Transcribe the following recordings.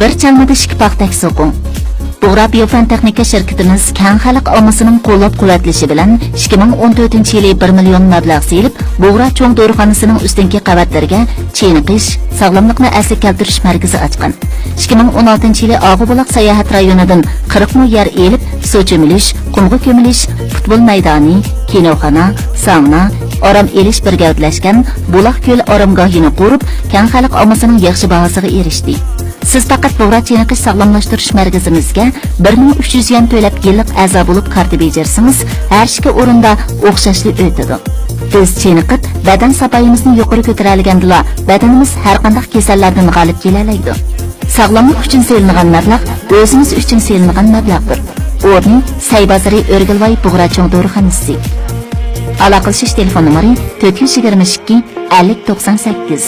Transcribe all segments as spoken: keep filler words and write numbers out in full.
بىر چالمىدا ئىككى پاختەك سوقۇڭ. بۇغرا بىيوفەن تېخنىكا شىركىتىمىز كەڭ خەلق ئاممىسىنىڭ قوللاپ-قۇۋۋەتلىشى بىلەن ئىككى مىڭ ئون تۆتىنچى يىلى بىر مىليون مەبلەغ سېلىپ، بۇغرا چوڭ دورىخانىسىنىڭ ئۈستۈنكى قەۋەتلىرىگە چېنىقىش، ساغلاملىقنى ئەسلىگە كەلتۈرۈش مەركىزى ئاچقان. ئىككى مىڭ ئون ئالتىنچى يىلى ئاغۇبۇلاق ساياھەت رايونىدىن قىرىق مو يەر ئېلىپ، سۇ چۆمۈلۈش، قۇمغا كۆمۈلۈش، پۇتبول مەيدانى، كىنوخانا، ساڭنا، ئارام ئېلىش بىر گەۋدىلەشكەن بۇلاق كۆل ئارامگاھىنى قۇرۇپ، كەڭ خەلق ئاممىسىنىڭ ياخشى باھاسىغا ئېرىشتى. سىز پەقەت بۇغرا چېنىقىش ساغلاملاشتۇرۇش مەركىزىمىزگە بىر مىڭ ئۈچ يۈز يۈەن تۆلەپ يىللىق ئەزا بولۇپ كارتا بېجىرسىڭىز، ھەر ئىككى ئورۇندا ئوخشاشلا ئۆتىدۇ. بىز چېنىقىپ، بەدەن ساپايىمىزنى يۇقىرى كۆتۈرەلىگەندىلا، بەدىنىمىز ھەر قانداق كېسەللەردىن غالىب كېلەلەيدۇ. ساغلاملىق ئۈچۈن سېلىنغان مەبلەغ ئۆزىمىز ئۈچۈن سېلىنغان مەبلەغدۇر. ئورنى سەي بازىرى، ئۆرگىلۋاي بۇغرا چوڭ دورىخانىسى. ئالاقىلىشىش تېلېفون نومۇرى: تۆت يۈز يىگىرمە ئىككى، ئەللىك، توقسان سەككىز.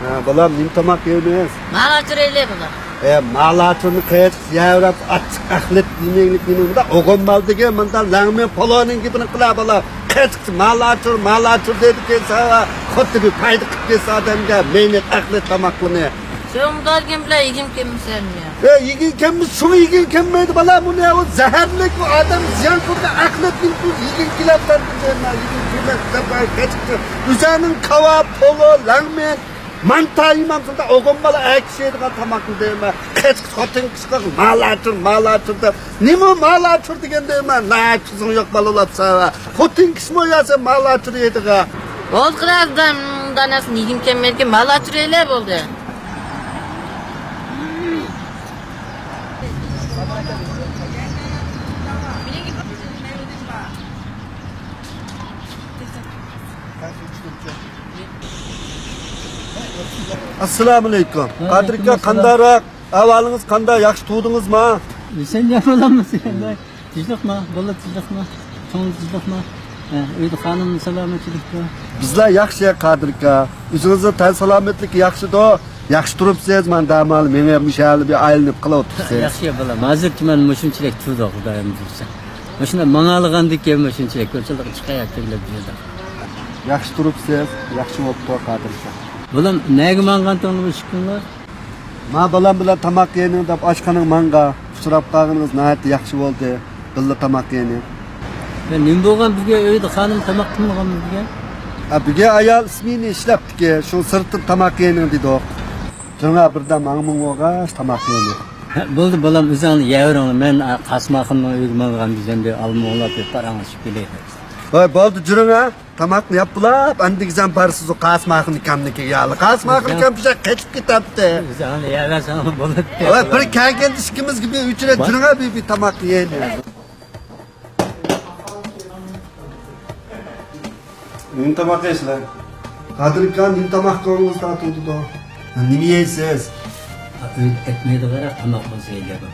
ھە، بالام، نېمە تاماق يەيمىز؟ مالاچۇر ئەيلى، بالام. ئە، مالاچۇرنى قېچىق يەۋرەپ، ئاچچىق ئەخلەت يېمەكلىك نېمە ئۇنداق؟ ئوغۇن مال دېگەن مۇنداق لەڭمەن پالونىڭ گېپىنى قىلا، بالام. قېچىق مالاچۇر، مالاچۇر دەيدىكەن ساڭا. خۇددى بىر پايدا قىلىپ كەتسە ئادەمگە مەينەت ئەخلەت تاماقلىرىنى. سەن مۇنداق دېگەن بىلەن يېگۈم كەلمىسەممۇ؟ ئە، يېگىڭ كەلمىسە، شۇڭا يېگىڭ كەلمەيدۇ، بالام. ئۇنى ئۇ زەھەرلىك، ئۇ ئادەم زىيان كۆرىدۇ، ئەخلەت نېمە يېگىڭ كېلەپ بەردى دەيمەن، يېگىڭ كېلىپ بەردى. ئۆزۈڭنىڭ كاۋاپ، پولۇ، لەڭمەن، مانتا يېمەمسىز، ئوغۇم بالا ئەكىشىدىغان تاماقنى دەيمەن. قېچىق خوتۇن كىشىغا مالاچۇر، مالاچۇر دەپ. نېمە مالاچۇر دېگەن دەيمەن. ناھايىتى تۈزۈڭ يوق بالا بولۇپسەن. خوتۇن كىشىمۇ ياسا مالاچۇر يەيدىغان. بولدى، قىراق دانىسىنى يېگۈم كەلمەيدىكەن، مالاچۇر يەيلى بولدى. ئەسسالامۇئەلەيكۇم. قادىر ئاكا، قانداقراق؟ ئەھۋالىڭىز قانداق؟ ياخشى تۇغدىڭىزما؟ ئېسەن ياخشىمۇ؟ تىنچلىقما؟ بالا تىنچلىقما؟ چوڭ تىنچلىقما؟ ھە، ئۆيدە خانىم سالامەتچىلىكتە؟ بىزلەر ياخشى، قادىر ئاكا. ئۆزىڭىزنىڭ تەن سالامەتلىكى ياخشىدۇ؟ ياخشى تۇرۇپسىز، مانا دەمال مېڭىپ مۇشۇ يەردە بىر ئايلىنىپ قېلىۋاتىسىز. ياخشى بالام، ھازىرچە مەن مۇشۇنچىلىك تۇردۇق، خۇدايىم بۇيرۇسا. مۇشۇنداق ماڭالىغاندىكىن مۇشۇنچىلىك كۆرسىڭىز چىقاياتتىم دەپ يۈردۈم. ياخشى تۇرۇپسىز، ياخشى بوپتۇ، قادىر ئاكا. بالام، نەگە ماڭغانتىڭلار ئىككىڭلار؟ ما بالام بىلەن تاماق يەيمەن دەپ ئاشخانىغا ماڭغان. ئۇچراپ قالغىنىڭىز ناھايىتى ياخشى بولدى. بىللە تاماق يەيمەن. يا، نېمە بولغان، بۈگۈن ئۆيدە خانىم تاماق قىلمىغانمۇ بۈگۈن؟ ھە، بۈگۈن ئايال سمېنا ئىشلەپتىكەن، شۇ سىرتتىن تاماق يەيمەن دېدۇق. جۇڭا بىردەم ماڭا ماڭغاچ تاماق يەيمەن. ھە، بولدى بالام، ئۆزۈڭلار يەۋېرىڭلار، مەن قاسىم ئاخۇننىڭ ئۆيىگە ماڭغان بىزەم بىر ئالما ئوڭلاپ بىر پاراڭلىشىپ كېلەي. ۋاي، بولدى، جۈرۈڭ ھە. تاماقنى يەپ بولاپ، ئەندىگىزەم بارسىزۇ قاسىم ئاخۇننىڭ كەمنىكىگە يالى. قاسىم ئاخۇن كەم پىشاق قېچىپ كېتەتتى. ئۆزۈڭلار يەۋەرسەڭلار بولاتتى. ۋاي، بىر كەلگەندە ئىككىمىزگە بىر ئۆچۈرە جۈرۈڭ ھە، بىر، بىر تاماقنى يەيلى. نېمە تاماق يەيسىلەر؟ قادىر ئاكا، نېمە تاماق قىلغىنىڭىز تارتىۋاتىدۇ؟ نېمە يەيسىز؟ ئۆيدە ئەتمەيدىغان تاماق بولسا يەيدۇ.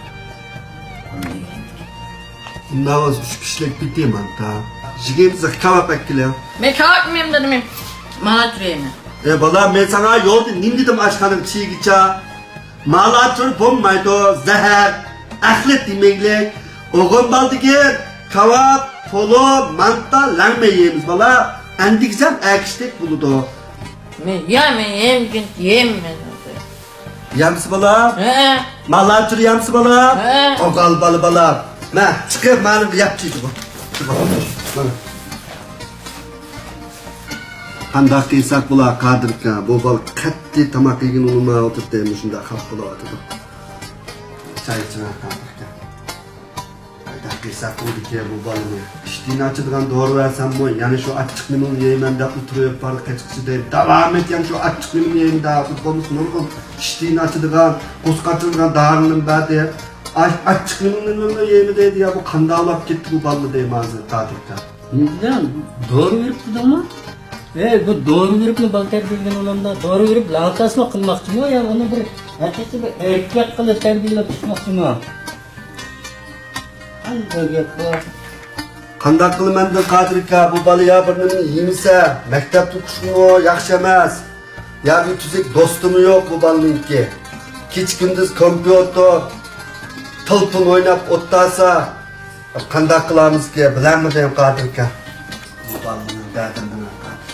ئۇنداق بولسا ئۈچ كىشىلىك پىتى مانتا. يېگەن بىزگە كاۋاپ ئەكىلىڭ. مەن كاۋاپ يېمەيمەن دېدىم. مالاچۇر يەيمەن. ئەي بالام، مەن ساڭا يولدا نېمە دېدىم ئاشخانىنىڭ ئىچىگىچە؟ مالاچۇر بولمايدۇ، زەھەر، ئەخلەت يېمەكلىك. ئوغۇم بالا دېگەن كاۋاپ، پولۇ، مانتا، لەڭمەن يەيمىز بالا. ئەندىگىزەم ئەكىشتەك بولىدۇ. مەن، يا، مەن يەمگىن، يەيمەن. يەمسە بالا؟ ھە. مالاچۇر يەمسە بالا؟ ھە. قوغال بالا بالا. مە، چىقىپ مانا يەپ چىقىدۇ. مانا. قانداق قىلساق بولا، قادىر ئاكا؟ بۇ بالا قەتئىي تاماق يېگىلى ئۇنىمايۋاتىدۇ، مۇشۇنداق خاپا بولۇۋاتىدۇ. چاي ئىچىڭە، قادىر ئاكا. قانداق قىلساق بولىدىكەن بۇ بالىنى؟ ئىشتىنى ئاچىدىغان دورا بەرسەممۇ، يەنە شۇ ئاچچىق نېمىنى يەيمەن دەپلا تۇرۇپ بارىدۇ، قېچىقچى دەيدۇ. داۋامەت يەنە شۇ ئاچچىق نېمىنى يەيمەن دەپ، بولمىسا نۇرغۇن ئىشتىنى ئاچىدىغان، قورسىقى ئاچىدىغان دارىلىرىنى بەردى. ئاچ-، ئاچچىق نېمىنى يەيمەن دەيدۇ يا، بۇ قانداق بولۇپ كەتتى بۇ بالىنى دەيمەن ھازىر، قادىر ئاكا. نېمە دېدىڭ؟ دورا بېرىپ دېدىڭمۇ؟ ئەي، بۇ دورا بېرىپمۇ بالا تەربىيەلىگەن ئۇلامدا؟ دورا بېرىپ لاڭكاسمۇ قىلماقچىمۇ؟ يا ئۇنى بىر ھەقىقىي بىر ئەركەك قىلىپ تەربىيەلەپ چىقماقچىمۇ؟ قانداق گەپ بۇ؟ قانداق قىلىمەن دە، قادىر ئاكا؟ بۇ بالا يا بىر نېمىنى يېمىسە، مەكتەپتە ئوقۇشمۇ ياخشى ئەمەس. يا بىر تۈزۈك دوستىمۇ يوق بۇ بالىنىڭكى. كېچە-كۈندۈز كومپيۇتېر، تېلېفون ئويناپ ئولتۇرسا، قانداق قىلامىزكى، بىلەلمىدىم قادىركا. بۇ بالىنىڭ دەردىنى بىلەن قادىر.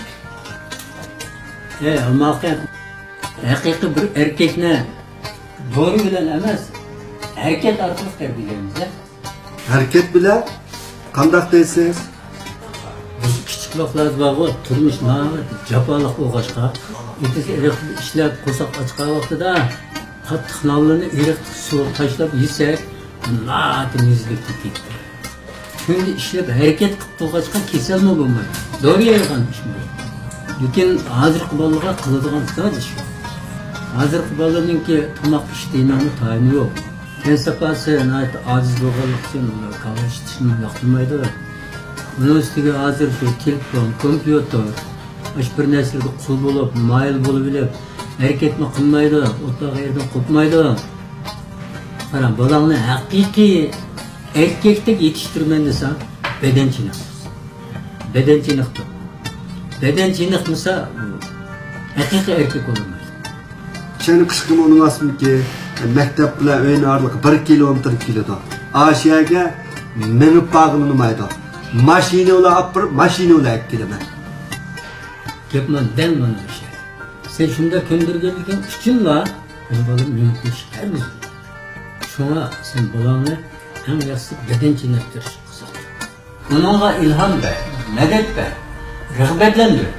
ئەي ئاماقەن، ھەقىقىي بىر ئەركەكنى دورا بىلەن ئەمەس، ھەرىكەت ئارقىلىق تەربىيەلەيمىز-دە. ھەرىكەت بىلەن؟ قانداق دەيسىز؟ بىز كىچىك ۋاقىتلاردا بارغۇ، تۇرمۇش ناھايىتى جاپالىق بولغاچقا، ئېتىز ئېرىقتا ئىشلەپ، قورساق ئاچقان ۋاقتىدا قاتتىق نانلىرىنى ئېرىق سۇغا تاشلاپ يېسەك، ناھايىتى مېزىلىك كېتەتتى. كۈندە ئىشلەپ، ھەرىكەت قىلىپ تۇرغاچقا، كېسەلمۇ بولمايدۇ. دورا يەيدىغان ئىشمۇ يوق. لېكىن ھازىرقى بالىلارغا قىلىدىغان زادى شۇ. ھازىرقى بالىلارنىڭكى تاماق ئىشتىيىنىڭمۇ تايىنى يوق. تەن ساپاسى ناھايىتى ئاجىز بولغانلىقى ئۈچۈن ئۇلار كاۋا ئىچىشنى ياقتۇرمايدۇ. ئۇنىڭ ئۈستىگە ھازىر شۇ تېلېفون، كومپيۇتېر، ئاشۇ بىر نەرسىلەرگە قۇل بولۇپ، مايىل بولۇۋېلىپ، ھەرىكەتمۇ قىلمايدۇ، ئولتۇرغان يېرىدىن قوپمايدۇ. قارا، بالاڭنى ھەقىقىي ئەركەكتەك يېتىشتۈرىمەن دېسەڭ، بەدەن چېنىقتۇر. بەدەن چېنىقتۇر. بەدەن چېنىقمىسا، ھەقىقىي ئەركەك بولالمايدۇ. چېنىقىشقىمۇ ئۇنىماسمىكى، مەكتەپ بىلەن ئۆينىڭ ئارىلىقى بىر كىلومېتىر كېلىدۇ. ئاشۇ يەرگە مېڭىپ بارغىلى ئۇنىمايدۇ. ماشىنا بىلەن ئاپىرىپ، ماشىنا بىلەن ئەكېلىمەن. گەپ مانا دەل مانا مۇشۇ. سەن شۇنداق كۆندۈرگەنلىكىڭ ئۈچۈنلا مېنىڭ بالام مېڭىپ كېتىشى ھەرگىز بولمايدۇ. شۇڭا سەن بالاڭنى ئەڭ ياخشىسى بەدەن چېنىقتۇرۇشقا قىزىقتۇر. ئۇنىڭغا ئىلھام بەر، مەدەت بەر، رىغبەتلەندۈر.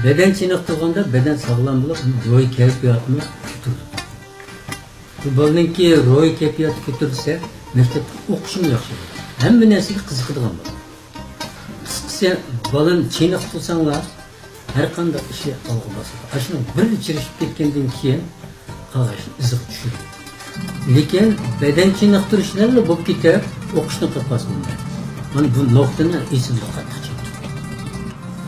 بەدەن چېنىقتۇرغاندا بەدەن ساغلام بولۇپ، ئۇنىڭ روھىي كەيپىياتىمۇ كۆتۈرۈلىدۇ. بۇ بالىنىڭكى روھىي كەيپىياتى كۆتۈرۈلسە، مەكتەپتە ئوقۇشىمۇ ياخشى بولىدۇ. ھەممە نەرسىگە قىزىقىدىغان بولىدۇ. قىسقىسى، بالىنى چېنىقتۇرساڭلار، ھەر قانداق ئىشى ئالغا باسىدۇ. ئاشۇنىڭ بىر چىرىشىپ كەتكەندىن كېيىن، قالغان ئىشى ئىزىغا چۈشىدۇ. لېكىن بەدەن چېنىقتۇرۇش بىلەنلا بولۇپ كېتىپ، ئوقۇشنى قىلىپ قالسا بولمايدۇ. مانا بۇ نۇقتىنى ئېسىمىزدە قاتتىق چۈشىنىڭ.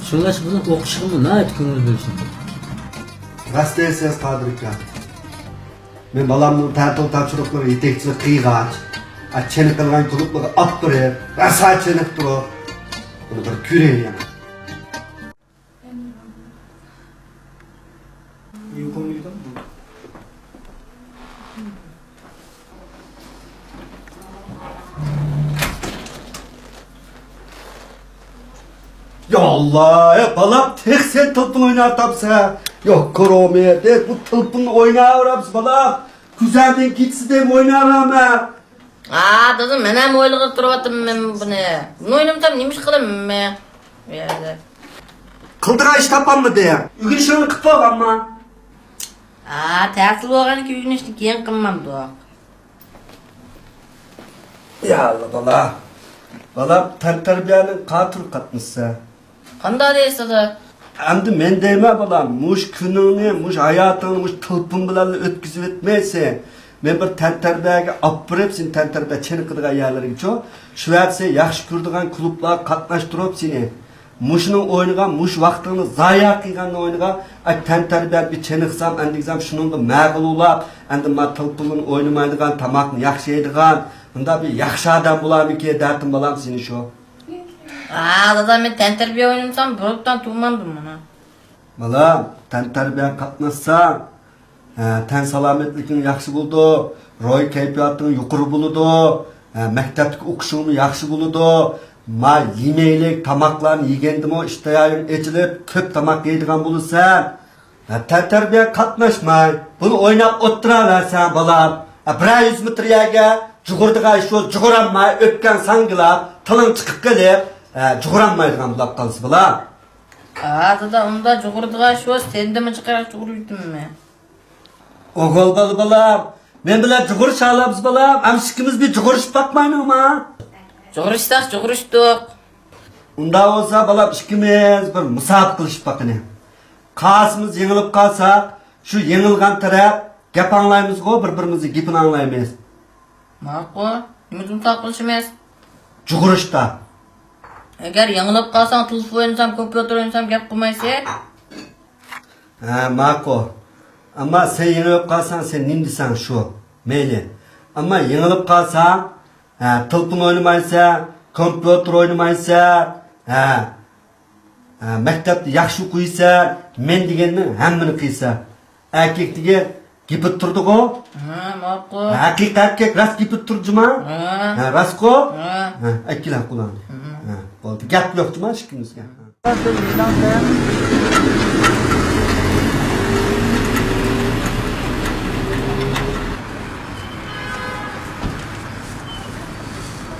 شۇڭلاشقا بۇنىڭ ئوقۇشىغىمۇ ناھايىتى كۆڭۈل بۆلۈشىمىز كېرەك. راست دەيسىز، قادىر ئاكا. مەن بالامنىڭ تەتۈر تاپشۇرۇقلىرىغا يېتەكچىلىك قىلغاچ، ئا، چېنىقىدىغان كۇلۇبلارغا ئاپىرىپ، راسا چېنىقتۇرۇپ، بۇنى بىر كۆرەي يەنە. يا ئاللا، يا بالام، تېخى سەن تېلېفون ئويناۋاتامسەن؟ يا كورومى، بۇ تېلېفون ئويناۋېرەمسە بالام؟ كۈزەندىن كېچىسىدىن ئويناۋېرەمەن. ھا، دادا، مەن ھەم ئويلىغىلى تۇرۇۋاتىمەن بۇنى. بۇنى ئوينىمىسام نېمە ئىش قىلىمەن؟ بۇ يەردە. قىلىدىغان ئىش تاپالمىدى. ئۆگىنىشىڭنى قىلىپ بولغانما؟ ھا، تەتىل بولغاندىكىن ئۆگىنىشنى كېيىن قىلمامدۇق. يا ئاللا، بالا. بالا، تەنتەربىيەنىڭ قاتۇر قاتنىشىسى. قانداق دەيسىز، دادا؟ ئەمدى مەن دەيمەن، بالام، مۇشۇ كۈنۈڭنى، مۇشۇ ھاياتىڭنى مۇشۇ تېلېفون بىلەنلا ئۆتكۈزۈۋەتمەيسەن. مەن بىر تەنتەربىيەگە ئاپىرىپ، سېنى تەنتەربىيە چېنىقىدىغان يەرلەرگىچۇ، شۇ يەردە سەن ياخشى كۆرىدىغان كۇلۇبلارغا قاتناشتۇرۇپ سېنى، مۇشۇنىڭ ئوينىغان، مۇشۇ ۋاقتىڭنى زايە قىلغاننىڭ ئوينىغا، ئاي، تەنتەربىيە بىر چېنىقسام، ئەندىگىزام شۇنىڭغا مەغۇل بولاپ، ئەندى ما تېلېفوننى ئوينىمايدىغان، تاماقنى ياخشى يەيدىغان، مۇنداق بىر ياخشى ئادەم بولارمىكىن دەتتىم، بالام، سېنى شۇ. ھا، دادا، مەن تەنتەربىيە ئوينىمىسام، بىر ئوبدان تۇرمامدىم مانا. بالام، تەنتەربىيە قاتناشساڭ، ھە، تەن سالامەتلىكىڭ ياخشى بولىدۇ، روھىي كەيپىياتىڭ يۇقىرى بولىدۇ، ھە، مەكتەپتىكى ئوقۇشۇڭمۇ ياخشى بولىدۇ. ما يېمەيلىك تاماقلارنى يېگەندىمۇ ئىشتىھايىڭ ئېچىلىپ، كۆپ تاماق يەيدىغان بولىسەن. ھە، تەنتەربىيە قاتناشماي، بۇنى ئويناپ ئولتۇراۋەرسەڭ، بالام. ھە، بىرەر يۈز مېتىر يەرگە جۇغۇرىدىغان ئىش بولسا جۇغۇرالماي، ئۆپكەڭ ساڭگىلاپ، تىلىڭ چىقىپ قېلىپ، ھە، جۇغۇرالمايدىغان بولاپ قالىسەن، بالام. ھا، دادا، ئۇنداق جۇغۇرىدىغان ئىش بولسا سەندىنمۇ جىقراق جۇغۇرۇۋېتىمەن. ئوغۇل بالا، بالام، مەن بىلەن جۇغۇرۇشالامسىز، بالام؟ ئەمىسە ئىككىمىز بىر جۇغۇرۇشۇپ باقمايلىما؟ جۇغۇرۇشساق جۇغۇرۇشتۇق. ئۇنداق بولسا، بالام، ئىككىمىز بىر مۇسابىقە قىلىشىپ باقىلى. قايسىمىز يېڭىلىپ قالساق، شۇ يېڭىلغان تەرەپ گەپ ئاڭلايمىزغۇ، بىر-بىرىمىزنىڭ گېپىنى ئاڭلايمىز. ماقۇل. نېمە تۇمساق قىلىشىمىز؟ جۇغۇرۇشتا. ئەگەر يېڭىلىپ قالساڭ، تېلېفون ئوينىسام، كومپيۇتېر ئوينىسام، گەپ قىلمايسەن. ھە، ماقۇل. ئەمما سەن يېڭىلىپ قالساڭ، سەن نېمە دېسەڭ شۇ. مەيلى. ئەمما يېڭىلىپ قالساڭ، ھە، تېلېفون ئوينىمايسەن، كومپيۇتېر ئوينىمايسەن، ھە، ھە، مەكتەپتە ياخشى ئوقۇيسەن، مەن دېگەننىڭ ھەممىنى قىلىسەن. ئەركەك دېگەن گېپىدە تۇردىغۇ؟ ھە، ماقۇل. ھەقىقىي ئەركەك راست گېپىدە تۇر جۇما؟ ھە. ھە، راستقۇ؟ ھە. ھە، ئەكىلە قۇلانى. ھە. ھە، بولدى. گەپ يوق جۇما ئىككىمىزگە.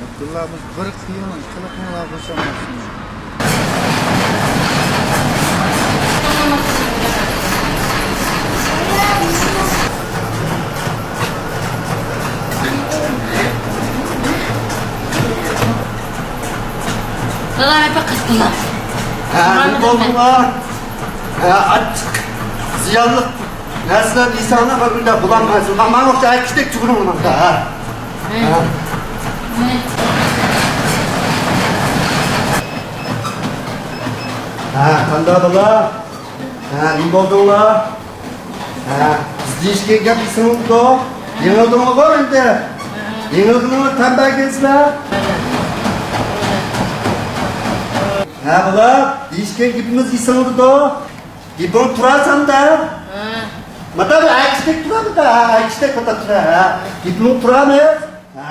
ئابدۇللا، بىز بىر قىيىن قىلىقىڭلارغا ئوخشىمايسىز. دادا، مەن پەقەت قىلام. ھە، بولدۇڭلار. ھە، ئاچچىق، زىيانلىق نەرسىلەر يېسەڭلار، بىر كۈندە بولالمايسىز. مانا ئوخشاش ئەكىشتەك تۇرۇڭ مانا. ھە. ھە. ھە، قانداق بالا؟ ھە، نېمە بولدۇڭلار؟ ھە، بىز دېيىشكەن گەپ ئېسىڭىزدىدۇ؟ يېڭىلدىڭلارغۇ ئەمدى؟ يېڭىلغىنىڭلار تەن بەرگەنسىلەر؟ ھە، بالا، دېيىشكەن گېپىمىز ئېسىڭدىدۇ؟ گېپىڭ تۇرا سەندە؟ ھە. ماتا بىر ئەكىشتەك تۇرامىدا؟ ھە، ئەكىشتەك ماتا تۇرا، ھە. گېپىڭ تۇرامىز؟ ھە.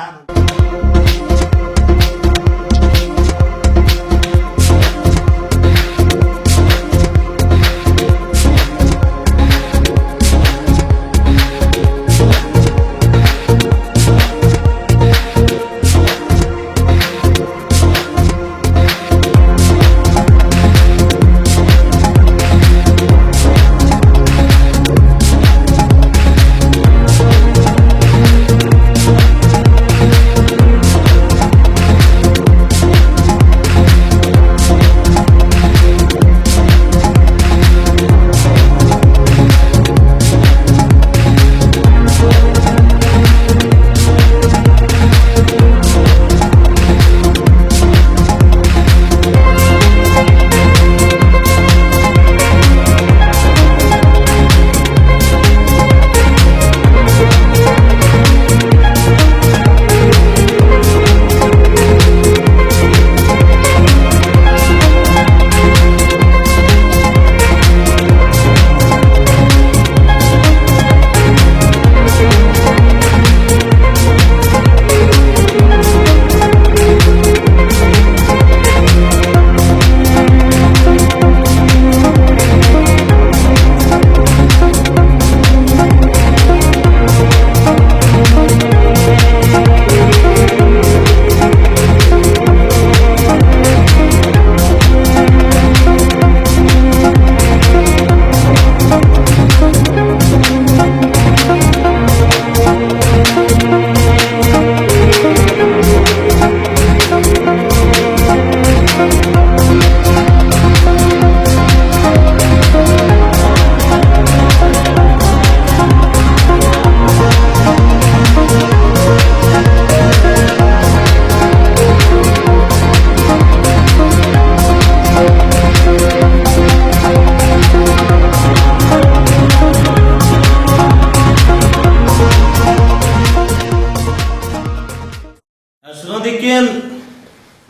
شۇنىڭدىن كېيىن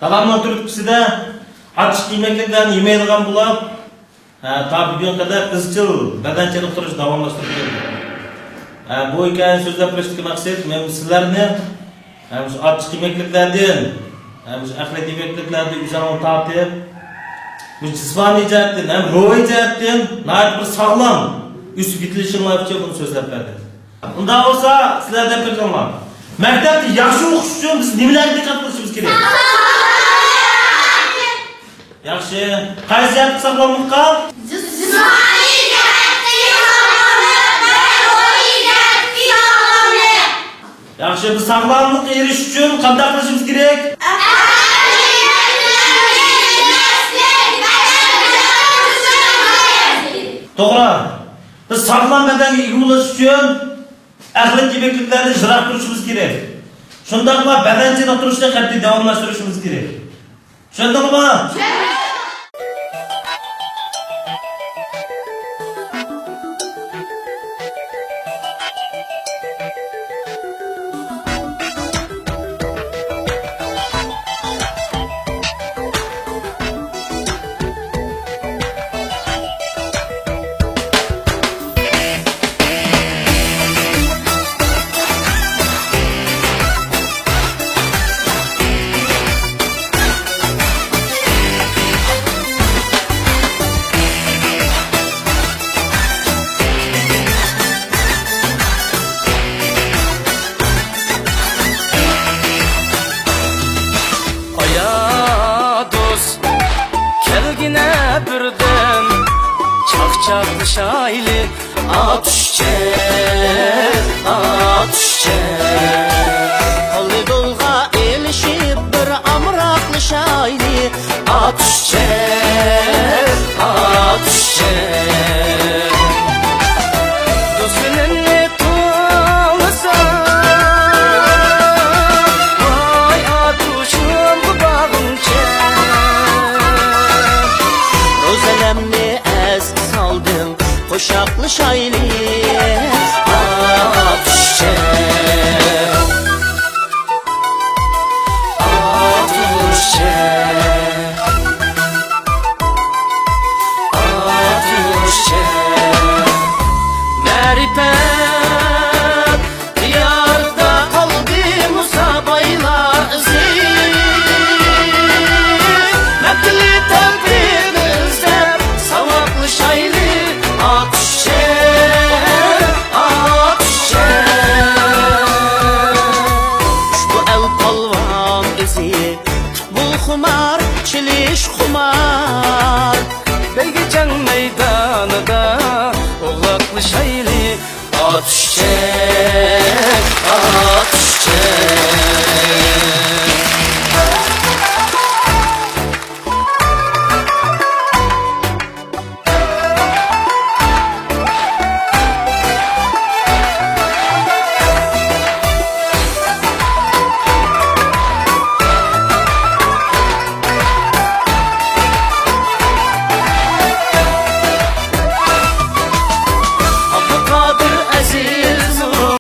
تائامنىڭ تۈرتكىسىدە ئاچچىق يېمەكلىكلەرنى يېمەيدىغان بولۇپ، ھە، تا بۈگۈنگە قەدەر ئىزچىل بەدەن چېنىقتۇرۇشنى داۋاملاشتۇرۇپ كەلدى. ھە، بۇ ھېكايىنى سۆزلەپ بېرىشتىكى مەقسەت، مەن سىلەرنى، ھە، مۇشۇ ئاچچىق يېمەكلىكلەردىن، ھە، مۇشۇ ئەخلەت يېمەكلىكلەردىن ئۆزۈڭلارنى تارتىپ، مۇشۇ جىسمانىي جەھەتتىن ھەم روھىي جەھەتتىن ناھايىتى بىر ساغلام ئۆسۈپ يېتىلىشىڭلار ئۈچۈن بۇنى سۆزلەپ بەردىم. ئۇنداق بولسا، سىلەر دەپ بېرىڭلار. مەكتەپتە ياخشى ئوقۇش ئۈچۈن بىز نېمىلەرگە دىققەت قىلىشىمىز كېرەك؟ ياخشى. قايسى جەھەتتە ساغلاملىققا؟ جىسمانىي جەھەتتىكى ساغلاملىق ۋە روھىي جەھەتتىكى ساغلاملىق. ياخشى، بىز ساغلاملىققا ئېرىشىش ئۈچۈن قانداق قىلىشىمىز كېرەك؟ توغرا. بىز ساغلام بەدەنگە ئىگە بولۇش ئۈچۈن ئەخلەت يېمەكلىكلەردىن يىراق تۇرۇشىمىز كېرەك. شۇنداقلا بەدەن چېنىقتۇرۇشنى قەتئىي داۋاملاشتۇرۇشىمىز كېرەك. چۈشەندىڭىزمۇ؟ قۇشاقلىشايلى، ئاتۇشچە، ئاتۇشچە. قولنى قولغا ئېلىشىپ بىر ئامراقلىشايلى، ئاتۇشچە، ئاتۇشچە. دوستلىرىمنى توڭلىسام، ۋاي ئاتۇشۇم بۇ باغىمچە. روزىلەمنى ئەسكە سالدىڭ، قۇشاقلىشايلى، ئاتۇشچە، ئاتۇشچە، ئاتۇشچە. مەرىپەت دىيارىدا قالدى مۇسابايلار ئىزى. نەپلى تەۋپىقنى ئىزدەپ ساۋاقلىشايلى، ئاتۇشچە، ئاتۇشچە. ئۇشبۇ ئەل پالۋان ئىزى، پۇتبول خۇمار، چېلىش خۇمار. بەيگە جەڭ مەيدانىدا ئوغلاقلىشايلى، ئاتۇشچە،